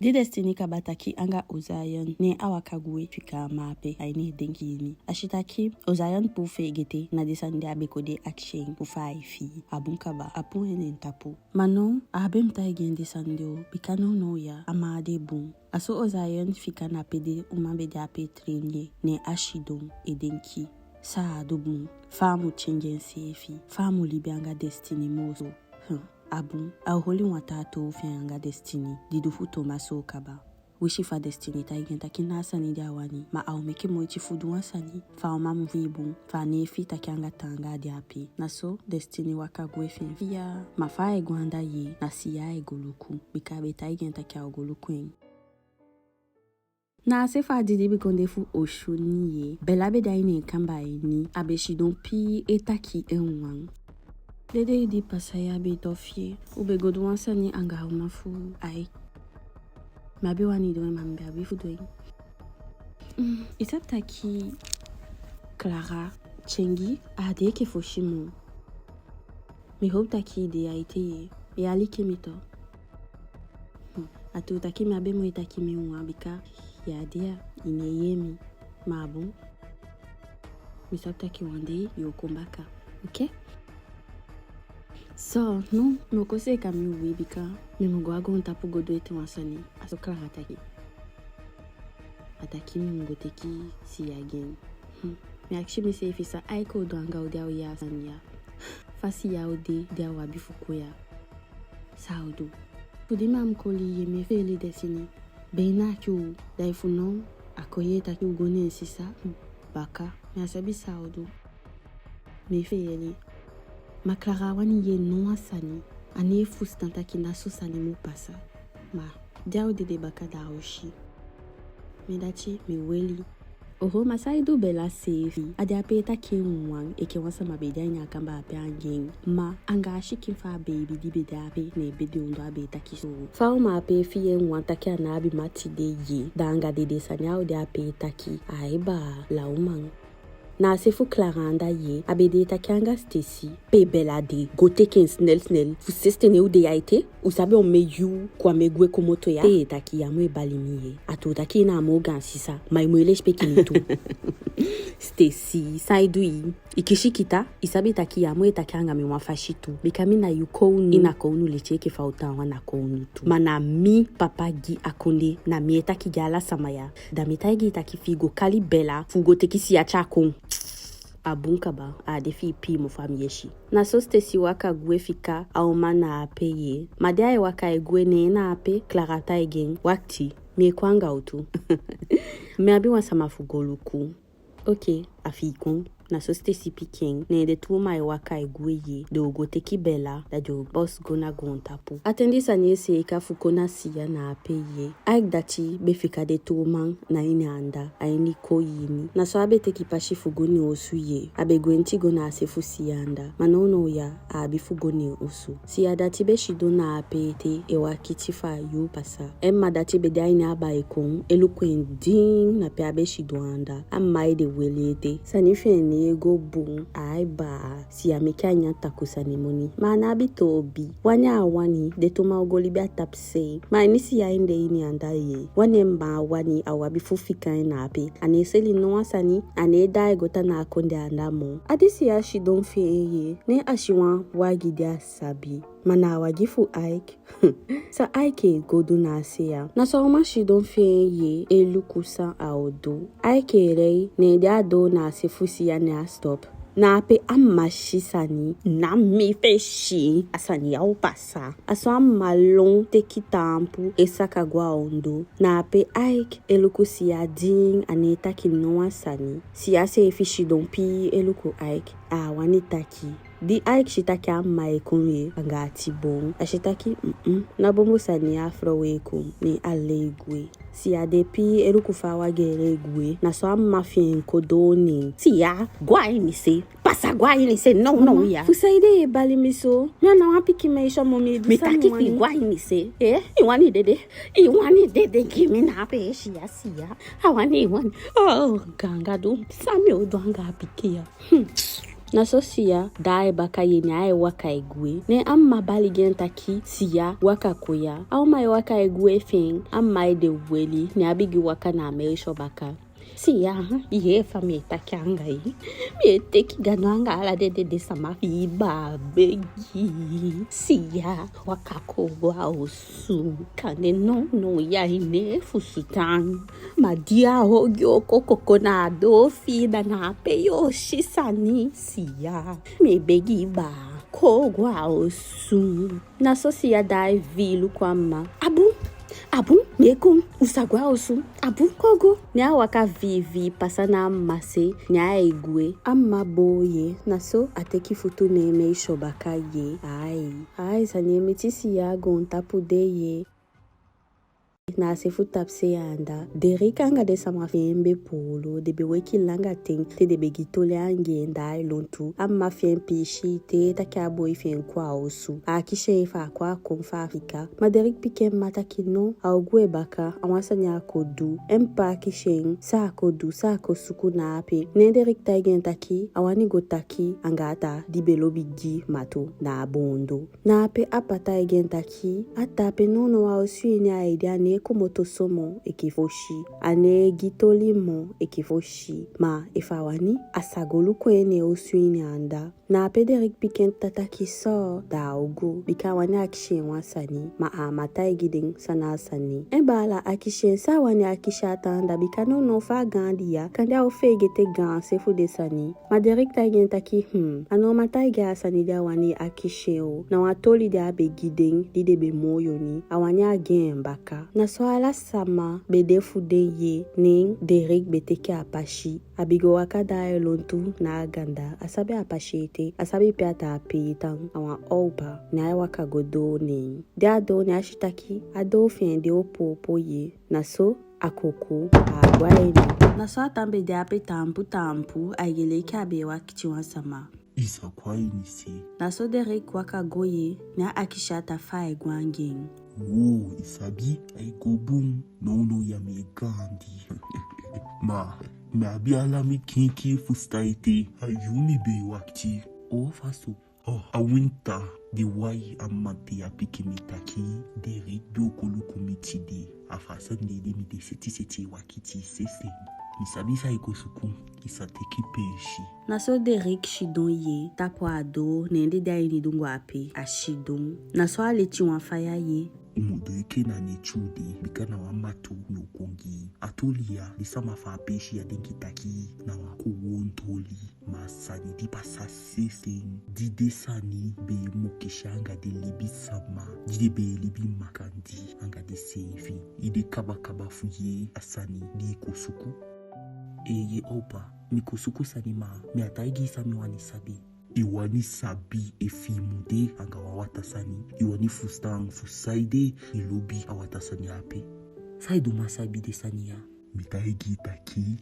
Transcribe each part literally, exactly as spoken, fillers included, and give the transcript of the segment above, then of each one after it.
Di Destiny kaba taki anga Ozayan, ne a waka gwe fika a man ape a ini en denki ini. A si taki Ozayan puu feegete na den sani di a be kon de akisi en fu fa ai fii. A bun kaba, a puu en na en tapu. Ma now, a á be mu taigi en den sani de o, bika nownow ya, a man á de bun. A so Ozayan fika na pe den uman be de ape e train en, ne a sidon e denki. San a du bun, fa a mu change enseefi, fa a mu libi anga Destiny moo so. Hmm, a bun, a o holi wan taa toow fi en anga Destiny, di du fu Tomaso kaba. Wisi fa Destiny taigi en taki na a sani di a wani, ma a o meke moiti fu du wan sani, fa a uman mu fii bun, fa a ná e fii taki anga taanga a de ape. Na so Destiny waka gwe fi en fiya, ma fa ai go anda ye, na Siya ai go luku, bika a be taigi en taki a o go luku en. Na a se fa a didibigondee fu osu ini ye, Bella be de a ini en kamba ini, a be sidon pii e taki en wawan. Den dei di pasa ya be tofu ye, u be go du wan sani anga a uman fu u, ai. Mi á be wani du en, ma mi be abi fu du en. Mm, i sabi taki Clara, Chengi, a á de enke fosi moo. Mi hopu taki i de ya ete ye, i aliki mi tu. Hmm, a tuu taki mi á be mu e taki mi wawan bika ya de ya, i ná e yee mi. Ma a bun. Mi sabi taki wan dei yo kon baka. Oke? So, no, mi o kon seeka mi uwii bika mi mu go a goontapu go du ete wan sani. A so Clara taki. A taki mi mu go teki Siya gi en. Hmm. Mi akisi miseefi san Aiko o du anga u di a o yee a sani ya. Fa Siya o de di a o abi fu kon ya. San a o du? Fu di mi á mu koli ye, mi e feele Destiny. Be na a kii u, da efu now a kon yee taki u go ne en sisa, hmm, baka, mi á sabi san a o du. Mi e feele. Ma Clara á wani yee ná wan sani. A ná e fusutan taki na so sani mu pasa. Ma di a o dede baka da a o si. Mi dati, mi weli. Oho, ma san e du Bella seefi? A de ape e taki en wawan, enke wan sama be de a ini a kamba ape anga en. Ma anga a sikin fu a beibi di be de ape, ne en bedi ondoo a be e taki so. Fa a uman ape e fii en wawan taki a ná abi mati de ye, da anga dede sani a o de ape e taki? Ai baa, la uman. Na a se fu Clara anda ye, a be de e taki anga Stacy. Pe Bella de, go teki en snel snel. Fu sensi ten u de ya ete, u sabi omen yuu Kwame gwe komoto ya? Te i taki, ya mu e bali mi ye. A tuu taki i na a moo gaan sisa, ma i mu e lesipeki mi tu. Stacy, san e du i? I kisi kita, i sabi taki ya mu e taki anga mi wan fasi tu. Bika mi na yu kownu, i na kownu leti enke fa u taawan na kownu tu. Ma na mi papa gi a kondee, na mi e taki gi ala sama ya. Da mi taigi i taki fi i go kali Bella fu go teki Siya tyai kon. A bun kaba, a á de fi i pii mofu a mi yesi. Na so Stacy waka gwe fika a uman na ape ye. Ma di ai waka e gwe, ne na ape Clara taigi en: Wakiti, mi e kon anga u tu. Mi abi wan sama fu go luku. Oke, a fi i kon. Na so Stacy piki en, ne den tu uman e waka e gwe ye, den o go teki Bella, da den o bus go na goontapu. A ten di sani e seeka fu kon na Siya na ape ye, Ike dati be fika den tu uman na ini anda, a ini koi ini. Na so a be teki pasi fu go ne en osu ye, a be gwenti go na a se fu Siya anda. Ma nownow ya, a abi fu go ne en osu. Siya dati be sidon na ape ete e wakiti fu a yuu pasa. En mma dati be de a ini a baikon e luku en diin na pe a be sidon anda. A mma ede weli ete. Sani fi en ná e go bun, ai baa. Siya meke a nyan takuu sani moni. Ma a ná abi toobi. Wani a á wani, den tu man o go libi a tapu se. Ma a ini Siya ede ini anda ye, wani en mma á wani, a o abi fu fika en na ape. A ná e seli ná wan sani, a ná e daai go tan na a kondee anda moo. A di Siya sidon fi en ye, ne a si wan wagi di a sabi. Ma na a wagi fu Ike. San Ike e go du na a se ya? Na so a uman sidon fi en ye e luku san a o du. Ike e lei, ne di a doo na a se fu Siya, ne a stop. Na ape a mma si sani. Na mi fesi a sani ya o pasa. A so a mma lon teki taampu e saka go a ondoo. Na ape Ike e luku Siya diin, a ná e taki ná wan sani. Siya seefi sidon pii e luku Ike, a á wani taki. Di Ike si taki a mma e kon ye anga ati boon, a si taki: Mm-mm, ná bunbun sani a frow e kon. Ne a lei gwe. Siya de pii e luku fa a wagi e lei gwe, na so a mma fi en kon doo ne en: Siya, go a ini se. Pasa, go a ini se nownow ya. Fu saide i e bali mi so? Mi a ná wan pikin meisyo moo, mi e du san mi wani. Mi taki fi i go a ini se. Eh? I wani dede? I wani dede gi mi na a peesi ya, Siya? A wani i wani? Oh, Gadu Gadu. San mi o du anga a pikin ya? Hmm. Na so Siya daai baka ye, ne ai waka e gwe. Ne a mma bali gi en taki: Siya, waka kon ya. A uman e waka e gwe fi en, a mma e de weli, ne a bigin waka na a meisyo baka. Siya, i yee fa mi e taki anga i? Mi e teki gadu anga ala den dede sama fi i, baa, begi. Siya, waka kon go a osu. Kande nownow ya i ne e fusutan. Ma di a ogii o kon koko na a doo fi i, da na ape yo si sani. Siya, mi e begi i, baa, kon go a osu. Na so Siya daai fii luku a mma. A bun, a bun, mi e kon, u sa go a osu. A bun, kon go. Ne a waka fii fii pasa na a mma se, ne ai gwe. A mma boo ye, na so a teki futu ne en meisyo baka ye. Ai, ai, sani e miti Siya a goontapu de ye. Na a se fu tapusei anda, Derek anga den sama fi en be poolo, den be weki langa ten, te den be gi toli anga en, da ai lontu. A mma fi en piisii te, taki a boi fi en kon a osu. A akisi en efu a kon, a kon fu a fika. Ma Derek piki en mma taki no, a o gwe baka, a wan sani a kon du. En ppa akisi en san a kon du, san a kon suku na ape. Ne Derek taigi en taki a wani go taki anga a taa di be lobi gi matu na a bondo. Na ape a ppa taigi en taki a taa pe nownow a osu ini ai de, a ne e komoto so moo enke fosi. A ne e gi toli moo enke fosi. Ma efu a wani, a sa go luku en ne en osu ini anda. Na ape Derek piki en taa taki so, da a o go, bika a wani akisi en wan sani, ma a á man taigi den san na a sani. En baala akisi en san a wani akisi a taa anda, bika nownow fa a gaandi ya, kande a o feegete gaanse fu den sani. Ma Derek taigi en taki, hmm, a ná o man taigi en a sani di a wani akisi en o. Na wan toli di a be gi den, di den be moo yonku, a wani a gi en baka. Na so ala sama be de fu den ye, ne Derek be teke a pasi. A be go waka daai lontu na a ganda, a sabi a pasi ete, a sabi pe a taa pee tan, a wan owpa, ne ai waka go doo ne en. Di a doo ne a si taki a doo fi en de opo opo ye, na so a koko, a gwe a ini. Na so a tan be de ape taampu taampu, ai gei enke a be e wakiti wan sama. I sa kon a ini se. Na so Derek waka go ye, ne a akisi a taa fa ai gwe anga en. Woo, i sabi, ai go bun, nownow ya mi e gaandi. Ma mi abi ala mi kiinkiin fusutan ete, a yu mi be e wakiti. O fa so? Oh, a winta di wai a mamanten ya piki mi taki Derek be o kon luku mi tide. A fa a sani de, mi de seti seti e wakiti i sese. Mi sabi san i kon suku, i sa teke peesi. Na so Derek sidon ye tapu a doo, ne den de a ini dungu ape, a sidon. Na so a leti wan faya ye. U mu du enke na neti u de, bika na wan matu mi o kon gi i. A toli ya, den sama fu a peesi ya denki taki na wan kowownu toli. Ma sani di pasa sese, di den sani be e mokisi anga den libisama di den be e libi makandii anga denseefi. I de kabakaba fu yee a sani di i kon suku? Eeye owpa, mi kon suku sani, ma mi á taigi i san mi wani sabi. I wani sabi efu i mu de anga wan wataa sani? I wani fusutan fu saide i lobi a wataa sani ape? Fa i du man sabi den sani ya? Mi taigi i taki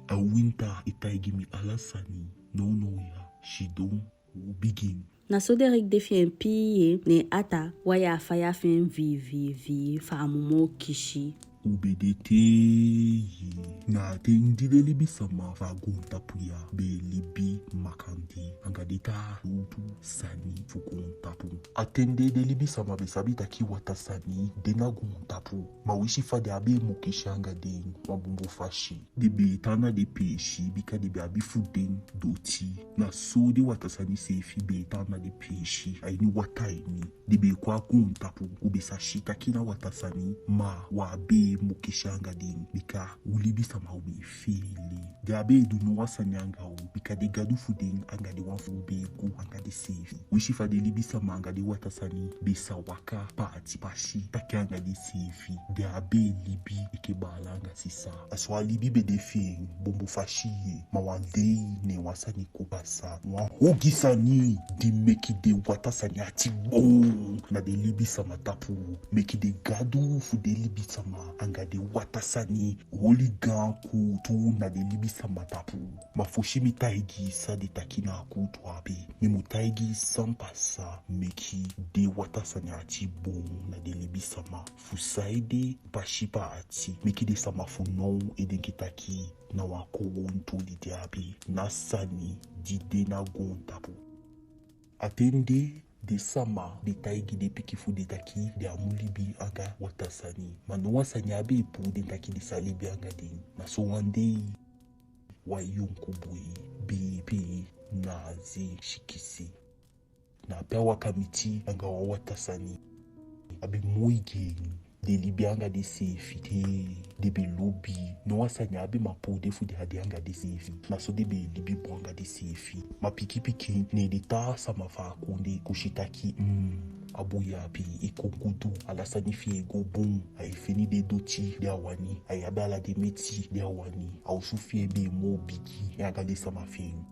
a winta e taigi mi ala sani. Nownow ya, sidon, u bigin. Na so Derek de fi en pii ye, ne a taa wai a faya fi en vii vii vii, fa a mu moo kisi. U be de te ye, na a ten di den libisama fu a goontapu ya be e libi makandii anga den taa lutu sani fu goontapu. A ten de den libisama be sabi taki wataa sani de na goontapu. Ma winsi fa den á be e mokisi anga den wan bunbun fasi, den be e tan na den peesi, bika den be abi fu den doti. Na so den wataa sani seefi be e tan na den peesi, a ini wataa ini. Den be e kon a goontapu, u be sa si taki na wataa sani, ma u á be e mokisi anga den, bika u libisama u be e feele. Den á be e du no wan sani anga u, bika den gadu fu den anga den wan fu u be e go anga denseefi. Winsi fa den libisama anga den wataa sani be sa waka paati pasi taki anga denseefi, den á be e libi enke baala anga sisa. A so a libi be de fi en bunbun fasi ye, ma wan dei ne wan sani kon pasa, wan ogii sani di meke den wataa sani ati boon na den libisama tapu, meke den gadu fu den libisama anga den watasani oli gaan kuutu na den libisama tapu. Ma fosi mi taigi i san den taki na a kuutu ape, mi mu taigi i san pasa meke den watasani ati boon na den libisama. Fu saide pasi pe a ati meke den sama fu now e denki taki na wan kowownu toli de ape, na sani di de na goontapu. A ten de, den sama be taigi den pikin fu den taki den á mu libi anga watasani. Ma no wan sani á be e puu den taki den sa libi anga den. Na so wan dei, wan yonku boi be e pee na a ze sikisi. Na ape a waka miti anga wan watasani. A be moi gi en. Den libi anga denseefi te den be lobi. No wan sani á be man puu den fu den á de anga denseefi. Na so den be e libi bun anga denseefi. Ma pikin pikin, ne den taa sama fu a kondee kon si taki, mm, a boi ape e kon gudu. Ala sani fi en e go bun. Ai feni den doti di a wani. Ai abi ala den meti di a wani. A osu fi en be e moo bigi anga den sama fi en.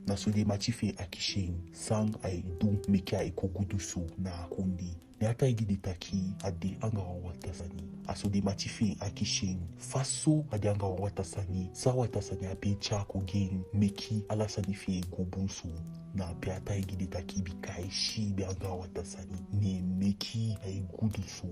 Na so den mati fi en akisi en san ai du meke ai kon gudu so na a kondee. Ne a taigi den taki a de anga wan watasani. A so den mati fi en akisi en fa so a de anga wan watasani, san a watasani ape tyai kon gi en meke ala sani fi en e go bun so. Na ape a taigi den taki bika ai siibi anga a watasani, ne meke ai gudu so.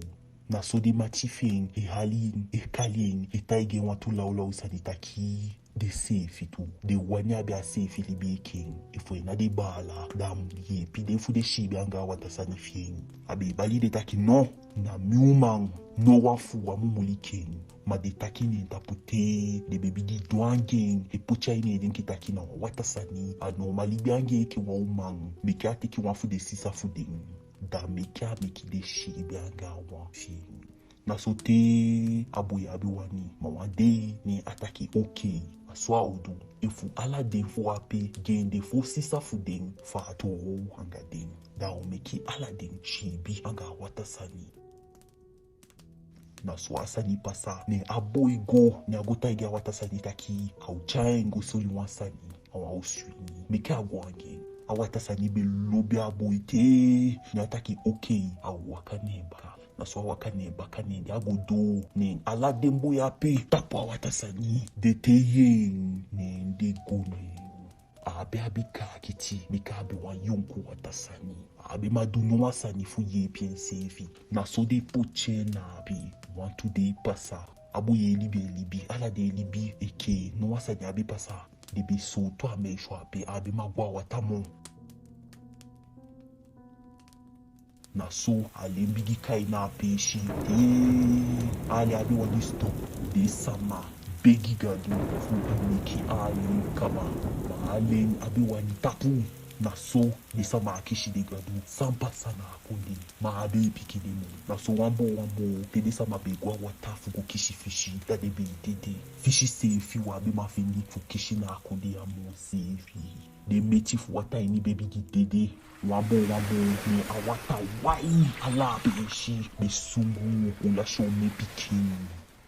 Na so den mati fi en e hali en, e kali en, e taigi en wantu lawlaw sani taki denseefi tu, den wani abi a seefi libi enke en. Efu en na den baala, da a mu yeepi den fu den siibi anga a watasani fi en. A be e bali den taki no, na mi uman, no wan fu u á mu muliki en. Ma den taki ne en tapu te, den be bigin du anga en, e poti a ini en denki taki na wan watasani, a no man libi anga en enke wan uman, meke a teke wan fu den sisa fu den. Da meke a meke den siibi anga a wan fi en. Na so te a boi á be wani, ma wan dei ne a taki okei, a so a o du. Efu ala den fo ape gi en den fo sisa fu den fu a toow anga den, da a o meke ala den siibi anga a watasani. Na so a sani pasa, ne a boi go, ne a go taigi a watasani taki a o tyai en go soi wan sani a wan osu ini, meke a go anga en. A watasani be lobi a boi te, ne a taki okei, a o waka ne en baka. Na so a waka ne en baka, ne di a go doo, ne ala den boi ape tapu a watasani, den tei en, ne den go ne en. A á be abi kaakiti, bika a be wan yonku watasani. A á be man du no wan sani fu yeepi enseefi. Na so den poti en na ape. Wantu dei pasa. A boi e libi, e libi, ala den e libi enke no wan sani á be pasa. Den be sowtu a meisyo ape, a á be man go a wataa moo. Na so alen bigin kai na a peesi te alen á be wani stop. Den sama begi Gadu fu a meke alen kaba, ma alen á be wani tapu. Na so den sama akisi den Gadu san pasa na a kondee, ma a á be e piki den moo. Na so wanboo wanboo te den sama be go a wataa fu go kisi fisi, da den be e dede. Fisi seefi u á be man fende fu kisi na a kondee ya moo seefi. Den meti fu wataa ini be bigin dede. Wanboo wanboo ne a wataa wai, ala a peesi be sungu, u lasi omen pikin.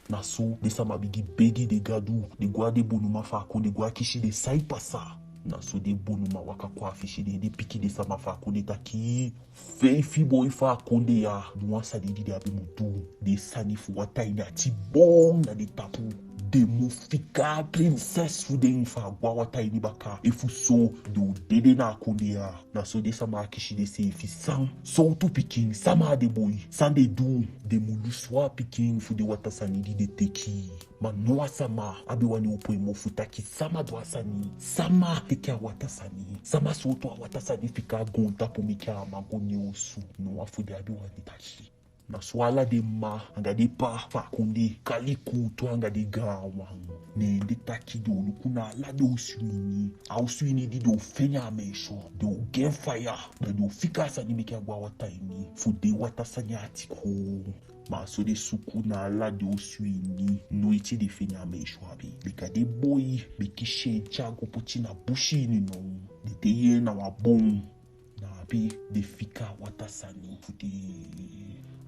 Na so den sama bigin begi den Gadu, den go a den bonuman fu a kondee go akisi den sai pasa. Na so den bonuman waka kon a fesi, den e piki den sama fu a kondee taki feifi boi fu a kondee ya du wan sani di den á be mu du. Den sani fu wataa ini ati boon na den tapu. Den mu fika a prinses fu den fu a go a wataa ini baka, efuso den o dede na a kondee ya. Na so den sama akisi denseefi san, sowtu pikin, sama a den boi, san den du, den mu lusu a pikin fu den watasani di den teke. Ma no wan sama á be wani opo en mofu taki sama du a sani, sama teke a watasani, sama sowtu a watasani fika a goontapu meke a á man go neen osu. No wan fu den á be wani taki. Na so ala den mma anga den ppa fu a kondee kali kuutu anga den gaanwan. Ne den taki den o luku na ala den osu ini, a osu ini di den o fende a meisyo, den o gi en faya, da den o fika a sani meke a go a wataa ini fu den watasani ati koo. Ma a so den suku na ala den osu ini, noiti den fende a meisyo ape. Bika den boi be kisi en tyai go poti na busi ini now. Den tei en na wan bon. Na ape den fika a watasani fu den.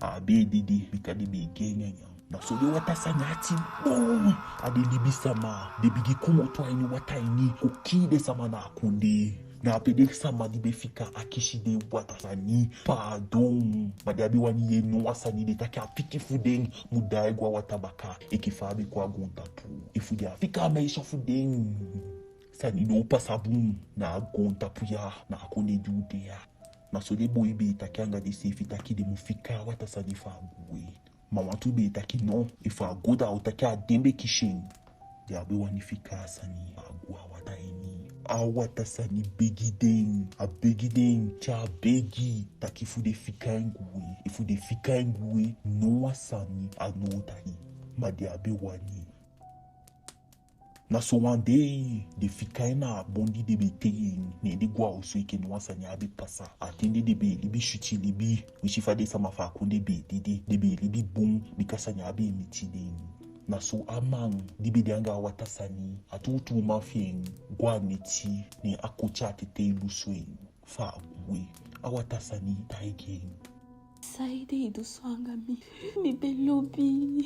A á be e dede, bika den be e gi en nyanyan. Na so den watasani ati boon. A den libisama, den bigin komoto a ini wataa ini kon kii den sama na a kondee. Na ape den sama di be fika akisi den watasani paadon. Ma den á be wani yee ná wan sani, den taki a pikin fu den mu daai go a wataa baka enke fa a be kon a goontapu. Efu den á fika a meisyo fu den, sani ná o pasa bun na a goontapu ya, na a kondee di u de ya. Na so den boi be e taki anga denseefi taki den mu fika a watasani fu a gwe. Ma wantu be e taki no, efu a go da a o taki a den be kisi en. Den á be wani fika a sani, a gwe a wataa ini. A watasani begi den, a begi den, te a begi, taki fu den fika en gwe. Efu den fika en gwe, ná wan sani a ná o taigi. Ma den á be wani. Na so wan dei, den fika en na a bon di den be tei en, ne den gwe a osu enke ná wan sani á be pasa. A ten de den be e libi switi libi, winsi fa den sama fu a kondee be e dede, den be e libi bun, bika sani á be e miti den. Na so a man di be de anga a watasani, a tuutuu man fi en, gwe a neti, ne a koti a tetei lusu en, fu a gwe. A watasani taigi en: Saide i du so anga mi? Mi be lobi,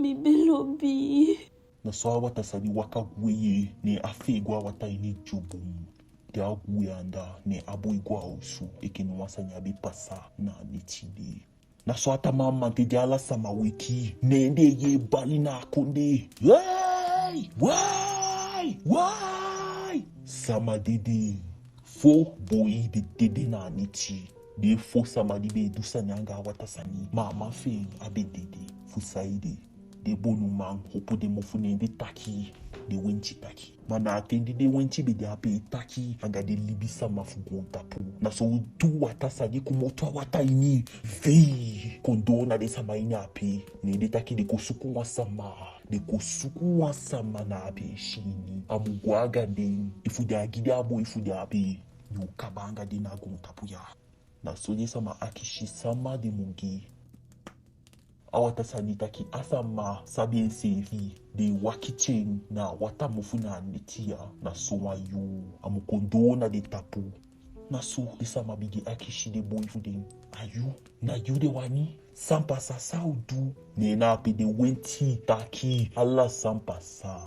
mi be lobi. Na so a watasani waka gwe, ne a fee go a wataa ini dyobon. Te a gwe anda, ne a boi gwe a osu enke ná wan sani á be pasa na a neti de. Na so a taa mamanten di ala sama weki, ne den e yee bali na a kondee: Wai! Wai! Wai! Sama dede. Fo boi be dede na a neti. Den fo sama di be e du sani anga a watasani, ma a man fi en á be dede. Fu saide? Den bonuman opo den mofu, ne den taki, den wenti taki. Ma na a ten di den wenti be de ape e taki anga den libisama fu goontapu, na so tu watasani komoto a wataa ini. Vei! Kon doo na den sama ini ape. Ne den taki den kon suku wan sama. Den kon suku wan sama na a peesi ini. A mu go anga den, efu den á gi den a boi fu den ape, den o kaba anga den na goontapu ya. Na so den sama akisi sama den mu gi. A watasani taki a sama sabi enseefi, den wakiti en na a wataa mofu na a neti ya, na so wan yuu a mu kon doo na den tapu. Na so den sama bigin akisi den boi fu den: A yu? Na yu den wani? San pasa, san u du? Ne na ape den wenti taki ala san pasa.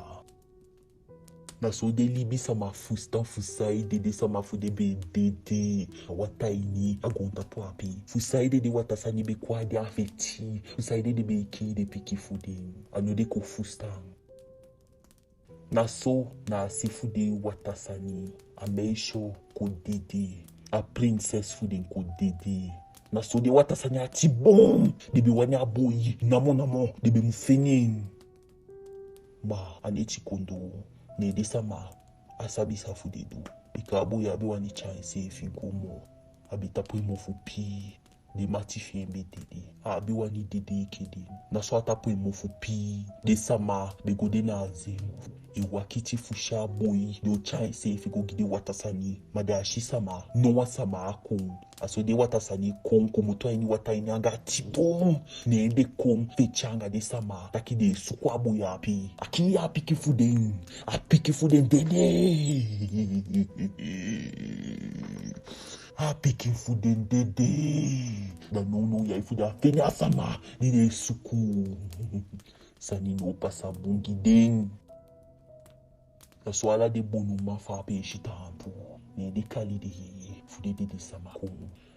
Na so den libisama fusutan fu saide den sama fu den be e dede a wataa ini a goontapu ape. Fu saide den watasani be kon a den a feti. Fu saide den be e kii den pikin fu den. A ná den kon fusutan. Na so na a se fu den watasani, a meisyo kon dede. A prinses fu den kon dede. Na so den watasani ati boon. Den be wani a boi namo namo, den be mu fende en. Ma a neti kon doo, ne den sama á sabi san fu den du. Bika a boi á be wani tyai enseefi go moo. A be tapu en mofu pii. Den mati fi en be dede. A á be wani dede enke den. Na so a tapu en mofu pii. Den sama be go de na a zen e wakiti fu si a boi di o tyai enseefi go gi den watasani. Ma den á si sama, ná wan sama á kon. A so den watasani kon komoto a ini wataa ini anga ati boon. Ne den kon feti anga den sama taki den e suku a boi ape. A kii a pikin fu den. A pikin fu den dede. A pikin fu den dede. Da nownow ya efu den á fende a sama di den e suku, sani ná o pasa bun gi den. Na so ala den bonuman fu a peesi taampu, ne den kali den yeye fu den dede sama kon.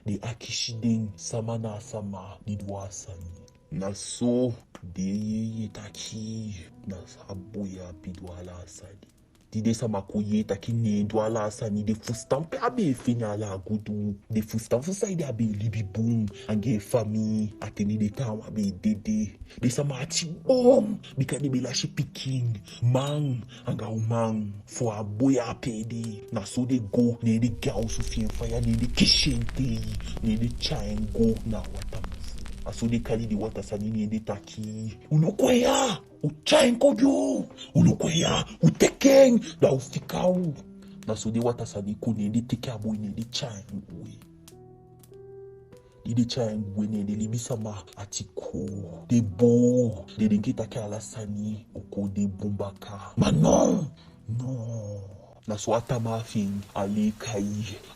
Den akisi den sama na a sama di du a sani. Na so den yeye taki na a boi ape du ala a sani. Di den sama kon yee taki neen du ala a sani, den fusutan pe a be e fende ala a gudu. Den fusutan fu saide a be e libi bun anga en famii a ten di den taawan be e dede. Den sama ati boon, bika den be lasi pikin, man anga uman, fu a boi ape ede. Na so den go, ne den gi a osu fi en faya, ne den kisi en tei, ne den tyai en go na a wataa mofu. A so den kali den watasani, ne den taki: U luku en ya! U tyai en kon gi u! U luku en ya! U teke en, da u fika u. Na so den watasani kon, ne den teke a boi, ne den tyai en gwe. Di den tyai en gwe, ne den libisama ati koo. Den boon, den denki taki ala sani o kon de bun baka. Ma no, no. Na so a tamaa fi en, a lei kai,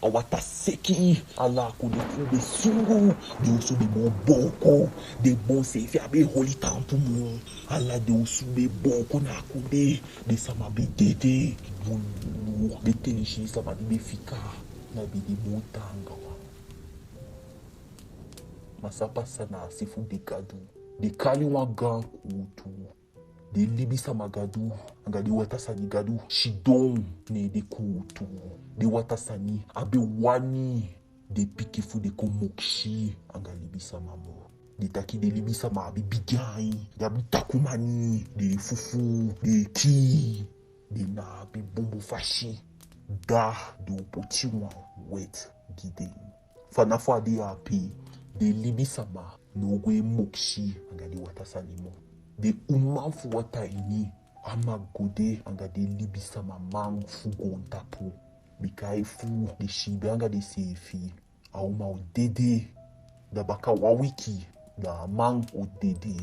a wataa seki, ala a kondee fu be sungu, den osu be booko, den bon seefi á be holi taampu moo. Ala den osu be booko na a kondee, den sama be dede. Bulu, den telisi sama di be fika, na be den moo taanga wan. Ma san pasa na a se fu den gadu, den kali wan gaan kuutu. Den libisama gadu anga den wataa sani gadu sidon ne den kuutu. Den wataa sani á be wani den pikin fu den kon mokisi anga libisama moo. Den taki den libisama abi bigi ain, den abi takuu mani, den e fufuu, den e kii, den ná abi bunbun fasi. Da den o poti wan wet gi den. Fanafu a dei ape, den libisama ná o go e mokisi anga den wataa sani moo. Den uman fu wataa ini, a man go de anga den libisama man fu goontapu. Bika efu den siibi anga denseefi, a uman o dede. Da baka wan wiki, da a man o dede.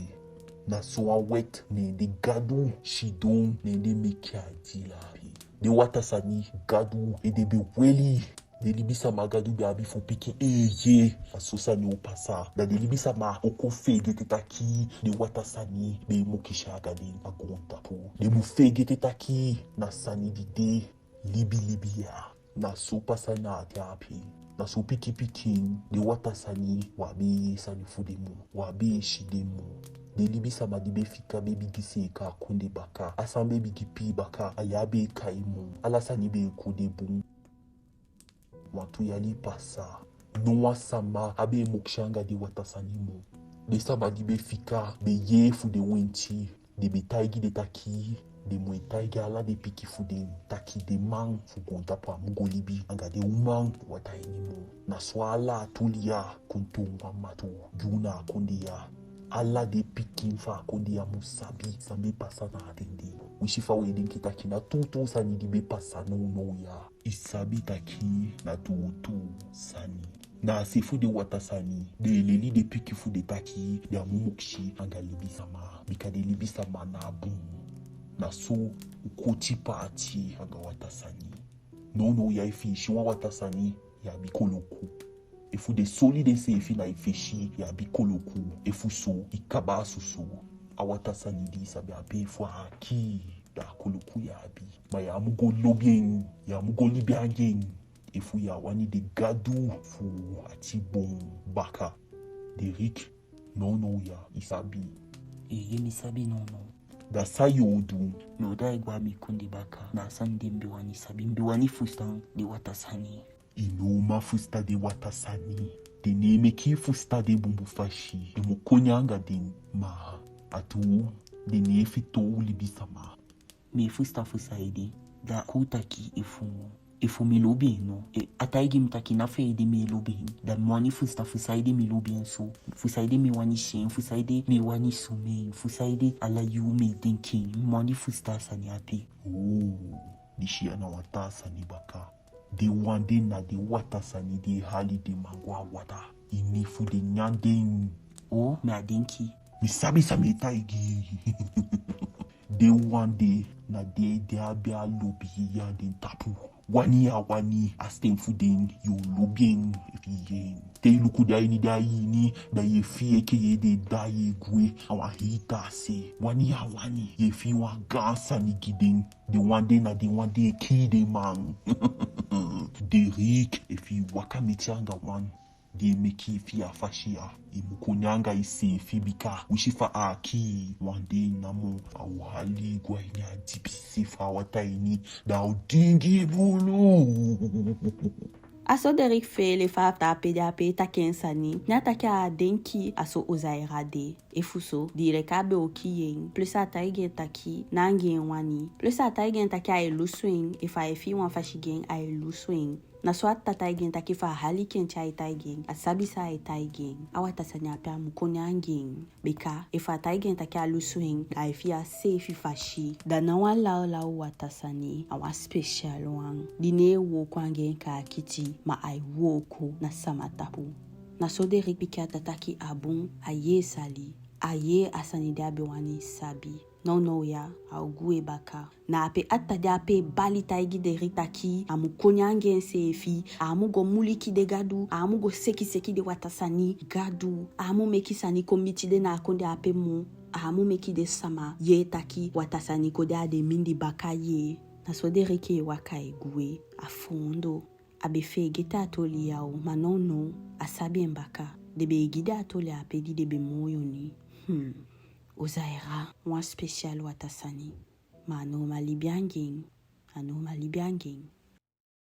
Na so wan wet ne den gadu sidon, ne den meke a dei ape. Den wataa sani gadu ede be weli. Den libisama gadu be abi fu piki eeye. A so sani o pasa. Da den libisama o kon feegete taki den wataa sani be e mokisi anga den a goontapu. Den mu feegete taki na sani di de libilibi ya. Na so pasa na a ten ape. Na so pikin pikin, den wataa sani, u á be e yee sani fu den moo, u á be e si den moo. Den libisama di be fika be bigin seeka a kondee baka. A san be bigin pii baka, a ya be e kai moo. Ala sani be e kon de bun. Wantu yali pasa, no wan sama á be e mokisi anga den wataa sani moo. Den sama di be fika be yee fu den wenti. Den be taigi den taki den mu e taigi ala den pikin fu den taki den man fu goontapu á mu go libi anga den uman fu wataa ini moo. Na so ala a toli ya kon toon wan matu gi u na a kondee ya. Ala den pikin fu a kondee ya mu sabi san be pasa na a ten de. Winsi fa u e denki taki na tuutuu sani di be pasa nownow ya, i sabi taki na tuutuu sani. Na a se fu den wataa sani, den e leli den pikin fu den taki den á mu mokisi anga libisama, bika den libisama ná bun. Na so u koti paati anga wataa sani. Nownow ya efu i si wan wataa sani, i abi koloku. Efu den soli denseefi na i fesi, i abi koloku. Efu so, i kaba a soso. A wataa sani di i sabi ape, efu a kii, da a koloku i abi. Ma i á mu go lobi en, i á mu go libi anga en. Efu i á wani den gadu fu ati boon baka. Derrick, nownow ya i sabi. Eeye, mi sabi nownow. Da san yo du? Mi o daai gwe a mi kondee baka. Na a sani de mi be wani sabi. Mi be wani fusutan den wataa sani. I ná o man fusutan den wataa sani. Den ná e meke i fusutan den bunbun fasi. I mu koni anga den. Ma a tuu, den ná e fitoow libisama. Mi e fusutan fu saide. Da kon u taki efu, efu mi lobi en no. E, a taigi mi taki na fu ede mi e lobi en. Da mi wani fusutan fu saide mi lobi en so. Fu saide mi wani si en, fu saide mi wani sumee en, fu saide ala yuu mi e denki en. Mi wani fusutan a sani ape. Oo, disi ya na wan taa sani baka. Den wan de na den wataa sani di e hali den man go a wataa. I nefu de nyan den. Oo, mi á denki. Mi sabi san mi e taigi i. Den wan de na den di abi a lobi ya den tapu. Wani ya wani, a sten fu den, yo lobi en efu i yee en. Te i luku den a ini den ain ini, da ye fii enke ye de da ye gwe a wan hii taa se. Wani ya wani, ye fii wan gaan sani gi den. Den wan de na den wan di e kii den man. Derrick, efu i waka miti anga wan di e meke i fii a fasi ya, i mu koni anga iseefi bika winsi fa a kii i wan dei namo, a o hali i go a ini a dipi se fu a wataa ini, da a o diingi i buulu. A so Derrick feele fa a taa pe de ape e taki en sani, ne a taki a á denki a so Ozaira de. Efu so, di leki a be o kii en, plus a taigi en taki na anga en wani, plus a taigi en taki a e lusu en efu a e fii wan fasi gi en, a e lusu en. Na so a ta taigi en taki efu a hali kenti ai taigi en, a sabi san ai taigi en. A wataa sani ape a mu koni anga en. Bika efu a taigi en taki a lusu en, da ai fii a seefi fasi. Da ná wan lawlaw wataa sani, a wan special wan. Di ná e wooko anga en kaakiti, ma ai wooko na sama tapu. Na so Derrick piki a ta taki a bun, a yee sali. A yee a sani di a be wani sabi. Nownow ya, a o gwe baka. Na ape a tata de ape e bali taigi Deri taki a mu koni anga enseefi, a á mu go muliki den Gadu, a á mu go sekiseki den watasani Gadu, a á mu meki sani kon miti den na a kondee ape moo, a á mu meki den sama yee taki watasani kon de a den mindii baka yee. Na so Deri e waka e gwe, a foondoo. A be feegete a toli ya o, ma nownow a sabi en baka. Den be e gi den a toli ape di den be moo yonku. Hmm. Ozaira, wan spesial watasani. Ma a ná o man libi anga en. A ná o man libi anga en.